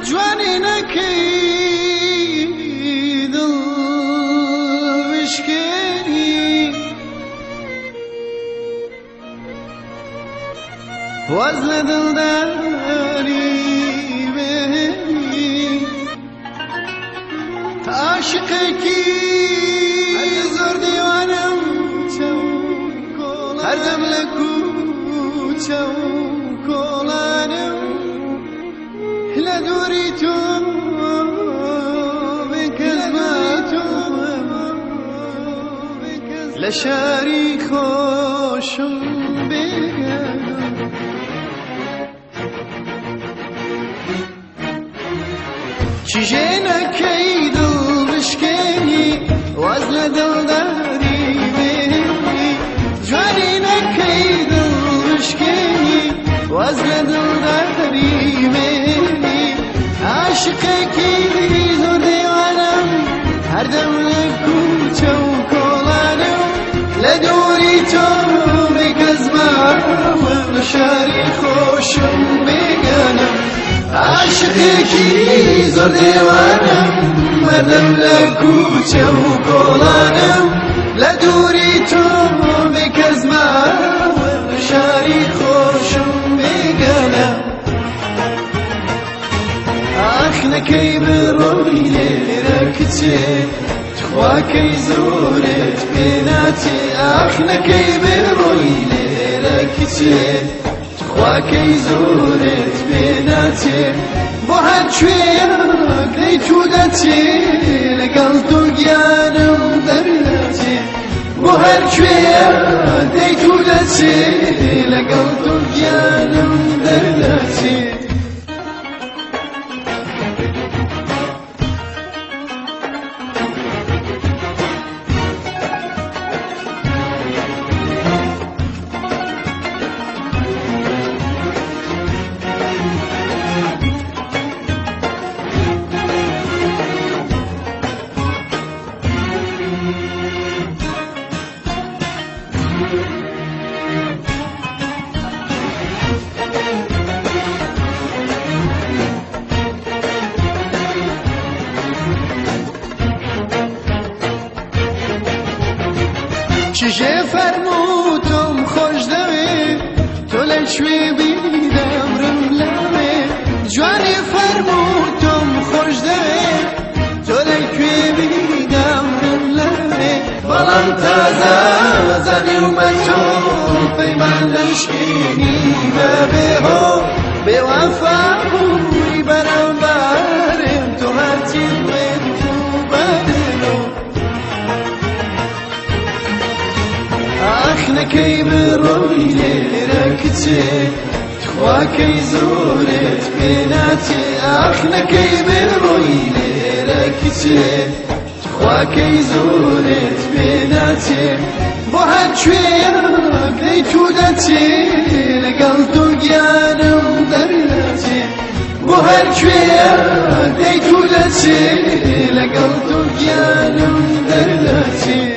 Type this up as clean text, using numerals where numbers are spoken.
جوانی نەکەی دڵ بشکێنی واز لە دڵداری بێنی عاشقێکی زۆر دیوانم هەردەم لە کوچە و کۆڵانم لە دووری تۆ بێکەس لە شاری خۆشم بێگانم. چیژێ نەکەی دڵ بشکێنی واز لە دڵداری بێنی جوانی نەکەی دڵ بشکێنی واز لە دڵداری بێنی عاشقێکی زۆر دیوانم هەردەم لە کوچە و کۆڵانم لە دووری تۆ بێکەس ماوم لە شاری خۆشم بێگانم عاشقێکی زۆر دێوانم هەردەم لە کوچە و کۆڵانم لە دووری تۆ بێکەس ماوم لە شاری خۆشم بێگانم. ئاخ نەکەی بڕۆی لێرە کچێ تخواکەی زۆرت پێ ناچێ ئاخ نەکەی بڕۆی لێرە کچێ تخواکەی زۆرت پێ ناچێ بۆ هەرکوێیەک دەی تو دەچێ لەگەڵ تۆ گیانم دەرناچێ بۆ هەرکوێیەک دەی تو دەچێ لەگەڵ تۆ گیانم دەرناچێ. چیژێ فەرموو تۆم خۆش دەوێ تۆ لەکوێ بی دەمرم لەوێ جوانی فەرموو تۆم خۆش دەوێ تۆ لەکوێ بی دەمرم لەوێ بەڵام تازە زانیومە تۆ پەیمان دەشکێنی بەبێ هۆ بێوەفا بووی بەرامبەرم تۆ هەرچی بڵێت بوو بەدڵۆ. ئاخ نەکەی بڕۆی لێرە کچێ تخواکەی زۆرت پێ ناچێ ئاخ نەکەی بڕۆی لێرە کچێ تخواکەی زۆرت پێ ناچێ بۆ هەرکوێیەک دەی تو دەچێ لەگەڵ تۆ گیانم دەرناچێ بۆ هەرکوێیەک دەی تو دەچێ لەگەڵ تۆ گیانم دەرناچێ.